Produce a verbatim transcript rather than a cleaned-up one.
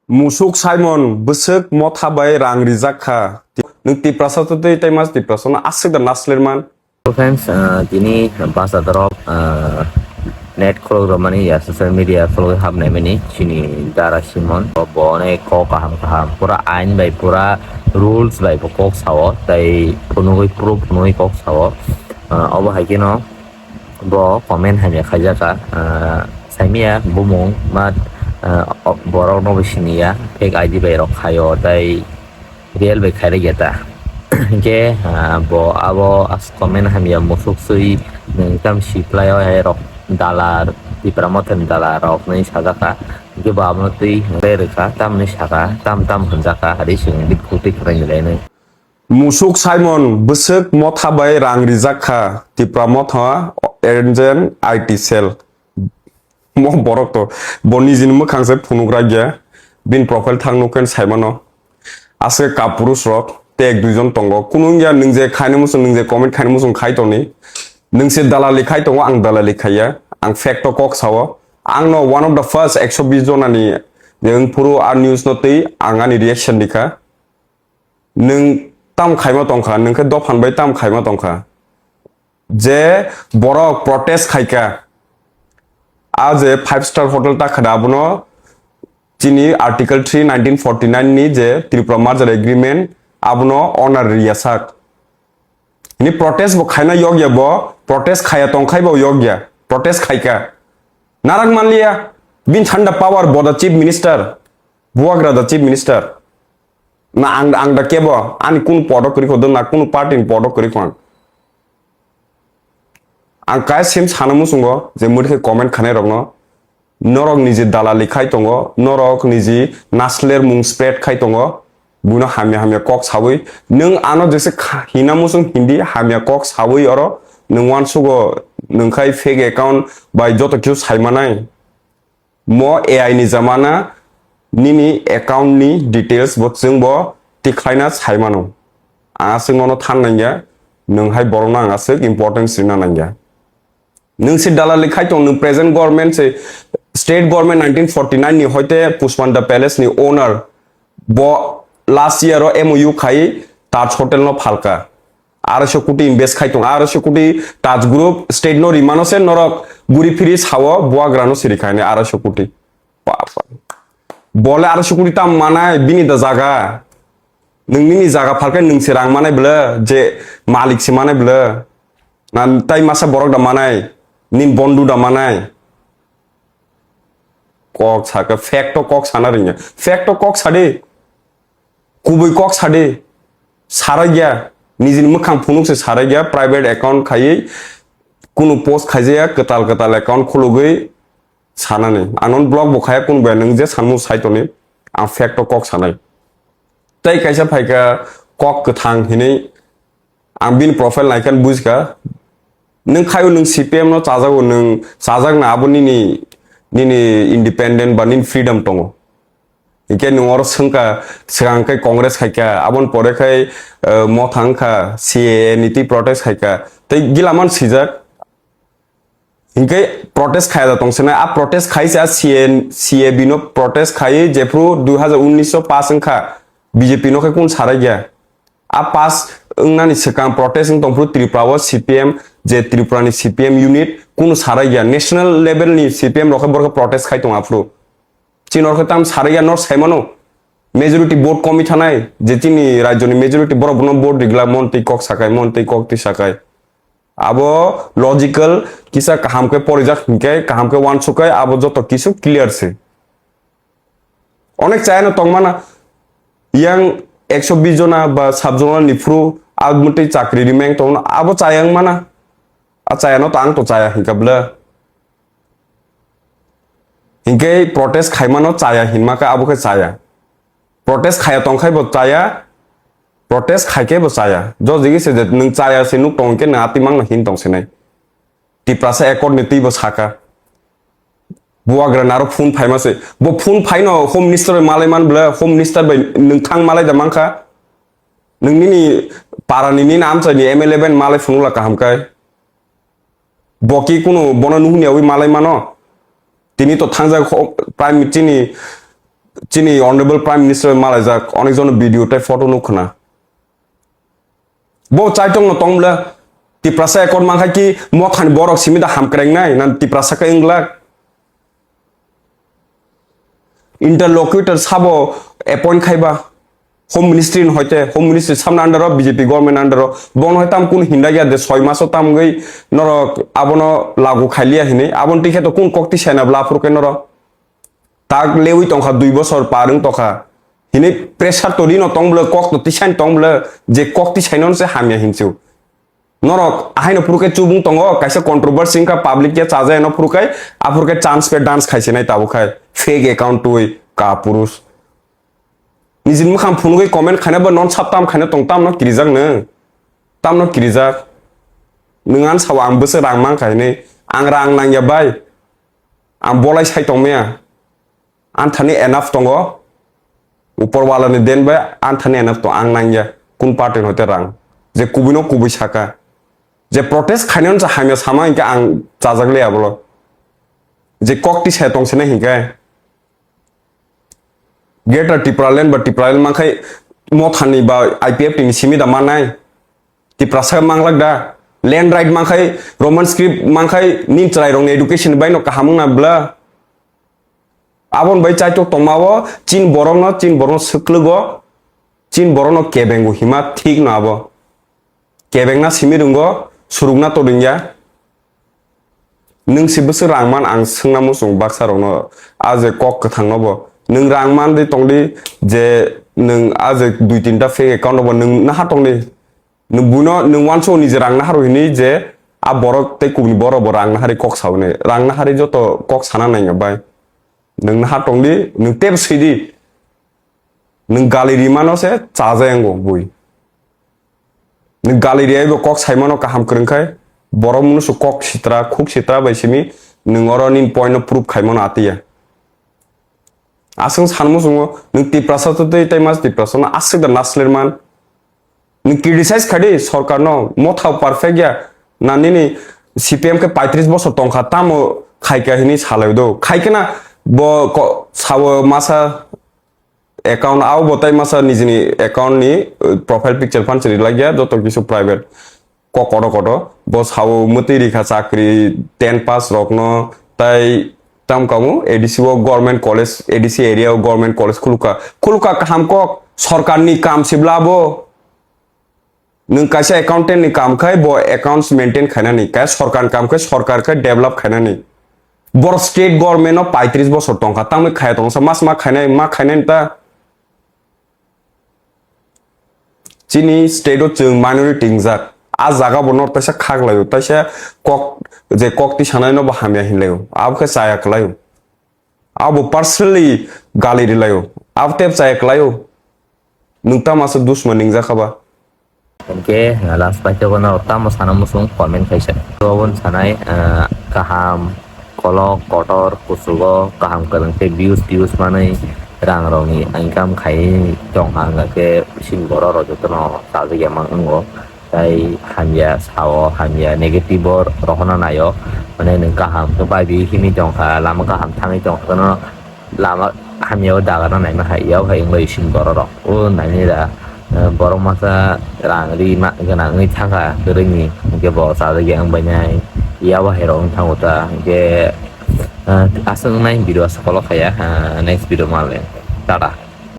Musuk Simon bwswk motha bai rang rijak kha. Nwng Tiprasa to tei tei mas Tiprasa no aswk da nasler man. Hello friends, ah, tini basa dorok, ah, net khulok rwmani ya social media khulok hapnai mani chini Dara Simon. Bo, bo onek kok kaham kaham pura ain bai pura rules bai bo kok sao tei phunugwi puro phunugwi kok sao. Ah, obo hai kheno bo comment hamya khaijak kha, ah, saimaya bumung ma, ah, borok no bo siniya fake I D bai rok khaio tei real bai khairok ya ta. Hingke, ah, bo abo as comment hamya musuk sui nwng tam siplai o hai rok dalar Tipra Motha ni dalar rok nai sajak kha. Hingke bo abono twi hwnwi rwkha tamni saka tam tam hwnjak kha hari sini bit kutwi khwrai nilai nai. Musuk Simon bwswk motha bai rang rijak kha Tipra Motha Urgent I T cell. Mo borok to bo nijini mwkhang se phunukra gya bini profile thang nukhen saimano. Aswk kapurush rok tek duijon tongo. Kunu wngya nwng je khaini muchung nwng je comment khaini muchung khai toni. Nwng se dalali khai tongo ang dalali khaiya. Ang fact o kok sao. Ang no one of the first ekso bis jonani je wngphuru a news no twi ang ani reaction dikha. Nwng tam khaima tongkha, nwng khe dophan bai tam khaima tongkha. Je borok protest khaikha, a je five star hotel ta khada abono chini Article three nineteen forty nine ni je Tripura Merger Agreement abono honor riya sak. Ni protest bo khaina yogya bo, protest khaya tongkhai bo yogya, protest khaikha. Narak manliya, bin thanda power bo the chief minister, buagra the chief minister. Na ang, ang da kebo, ani kunu podo kwrwi kho, na kunu party ni podo kwrwi kho ang. Ang kai sim sana muchungo, je mudi khe comment khanai rokno, norok niji dalali khai tongo, norok niji nasler mung spread khai tongo, buino hamya hamya kok sawi, nwng ano jese kha-, hina muchung hindi hamya kok sawi oro, nwng wansugo, nwng khai fake account bai joto kisu saimanai. Mo A I ni jamana nini account ni details bo chwng bo tikhlaina sai mano. Ang aswk nono than nangya, nwng hai borok no ang aswk importance rina nangya. Nwng se dalali khai tong, nwng present government se state government nineteen forty nine ni hoite Pushpanda Palace ni owner bo last year o M O U khai Taj Hotel no phalka. Aroiso koti invest khai tong, aroiso koti Taj Group state no rimano se norok guri phiri sao buagra no siri khai ni aroiso koti. Papa. Bole aroiso koti tam manai bini da jaga. Nwng nini jaga phalkai nwng se rang manai bwle je malik se manai bwle. Na tai masa borok da manai, nin bondu da manai. Kok saka, fact o kok sana ringya. Fact o kok sadi. Kubui kok sadi, sarai gya, nijini mwkhang phunuk se sarai gya, private account khaiwi kunu post khaijaya, kwtal kwtal account khulugwi sanani. Anon block bo khaya kunu bai nwng je sanmung sai toni, ang fact o kok sanai. Tei kaisa phaikha kok kwthang hinwi, ang bini profile naikhe bujkha, nwng khaio nwng C P M no chajago, nwng chajakna abo nini, nini independent ba nini freedom tongo. Hinkhe nwng oro swngkha, swkang khe Congress khaikha, aboni pore khai, eh, motha wngkha, C A A ni twi protest khaikha, tei gilaman swijak. Hinkhe protest khaya da tongsinai, a protest khaise a C A, C A B no protest khaiwi jephru dui hazar unnish o pass wngkha, B J P no khe kun sarai gya. A pass wngnani swkang protest wng tongphru Tripura o C P M, je Tripura ni C P M unit kunu sarai gya, national level ni C P M rok khe borok khe protest khai tong aphru. Chini rok khe tam sarai gya, nor sai mano. Majority vote komi thanai, je chini rajyo ni majority borok bono vote rigla, mon twi kok sakai, mon twi kok twi sakai. Abo logical kisa kaham khe porijak hinkhe, kaham khe uansuk khe abo joto kisu clear se. Onek chayano tongmana, yang ekso bis jona ba sab jona ni phuru a mwtwi chakri rimeng tongno, abo chaya wngmana. A chayano to ang to chaya hinkha bwle. Hinkhe protest khaimano chaya hinma khe abo khe chaya. Protest khaya tongkhai bo chaya, protest khaikhe bo chaya. Jojigwi se je nwng chaya se nuk tong khe nwng atwi mangno hin tong sinai. Tiprasa accord ni twi bo saka. Buagra naro phone phaima se. Bo phone phaino home minister bai malai man bwle, home minister bai nwng thang malai da mankha. Nwng nini para ni nini amchai ni M L A bai malai phunukla kaham kai. Bo ki kunu bono nuhuni yawi malai mano. Tini to thangjak ho-, prime minister ni chini Honorable Prime Minister malaijak, onek jon video tei photo nuk khna. Bo chaitok no tong bwle, Tiprasa accord mankha ki mothani borok simi da hamkreng nai, na Tiprasa khe wng glak. Interlocutor sabo appoint khaiba, Home Ministry ni hoite, Home Ministry samna under o, B J P government under o, bono hai tam kun hinda ya de soi maso tam gwi norok abono lagu khailiya hinwi, aboni tikhe to kun kok tisaina bla phuru khe norok. Tak lewi tongkha, dui bosor par wng tokha. Hini pressure to rino tong bwle, kok to tisain tong bwle, je kok tisaino se hamya hinsu. Norok ahaino phuru khe chubung tongo, kaisa controversy wngkha, public ya chajai no phuru khe, aphuru khe chance pe dance khaisinai tabuk khai. Fake account twi ka purus. Nijini mukhang phunugwi comment khaina bo non sap tam khaina tong tamno kirijak nw. Tamno kirijak. Nwng an sao ang bwswk rang mankha hinwi. Ang rang nangya bai. Ang bolai sai tongmaya. Anthani enough tongo. Upor wala ni den bai anthani enough tong ang nangya. Kun party hote rang. Je kubui no kubui saka. Je protest khainani sa hamya sama hinkhe ang chajak le abolo. Je kok ti sai tong sene hinkhe. Greater Tipraland ba Tipraland mankhai mothani ba I P F T ni simi da manai. Tiprasa manglak da. Land right mankhai, Roman script mankhai, nin chwrai rokni education bai no kaham wngna bla. Abon bai chaitok tongma o, chin borok no, chin borok no swklugo, chin borok no kebengo hima thik no abo. Kebengna simi rwngo, surukna to rwngya. Nwng se bwswk rang man ang swngna muchung baksa rokno, a je kok kwthang no bo. Nwng rang man di tong di je nwng a je dui tinta fake account no bo nwng naha tong di. Nwng buino nwng uansuk ni je rang nahar hini je a borok tei kubuni borok bo rang nahari kok sa hwnwi. Rang nahari joto kok sana nangya bai. Nwng naha tong di, nwng tep swi di. Nwng gali rimano se chajayango bui. Nwng gali riyai bo kok saimano kaham kwrwng khai, borok mwnwi su kok sitra, khuk sitra bai simi, nwng oro nini point no proof khaimano atiya. Aswk sanmo chwngo, nwng Tiprasa to tei, tei mas Tiprasa no aswk da nasler man. Nwng criticize khadi sorkar no, mothao perfect ya, na nini C P M khe paitris bosor tongkha, tamo khaika hini salai do. Khaikhe na bo ko-, sao masa account, ao bo tai masa nijini account ni, uh, profile picture phan chiri lagya, joto kisu private. Kok koto koto, bo sao mwtwi rikha chakri ten pass rokno, tai tam kamu A D C o government college, A D C area o government college khuluka. Khuluka kaham kok, sorkar ni kam sibla bo. Nwng kaisa accountant ni kam khai bo accounts maintain khainani, kaisa sorkar ni kam khai sorkar khai develop khainani. Bor state government no paitris bosor tongkha, tangwi khaya tongsa mas ma khainai, ma khainai ta. Chini state o chwng minority wngjak. A jaga bo no taisa khaklaio, taisa kok, je kok tisanai no bo hamya hinlaio. Abo khe chaya kwlaio. Abo personally gali rilaio. Abo tep chaya kwlaio. Nwng tamo aswk dusma ningjakha ba? Hwnkhe, last paithago no tamo sana muchung comment khaisa. Oboni sanai, ah, kaham, kolok, kotor, kuchugo, kaham kwrwng khe views, views manwi rang rokni income khaiwi tongkha, hwnkhe bisi borok rok jotono chajak ya mang wngo. Tai hamya sao, hamya negative o rohorna naio. Mane nwng kaham khe bai bi himwi tongkha, lama kaham thangwi tongkha, no lama hamya o dagarna naima hai, yak hai wngwi sini borok rok. O naini da, eh, borok masa rang ri ma gwnang wngwi thangkha, kwrwini, hwnkhe bo chajak ya wng bainai, ya bo hai rok wng thango ta, hwnkhe, eh, aswk wngnai video aswk kolok khaya, eh, next video ma le, tata.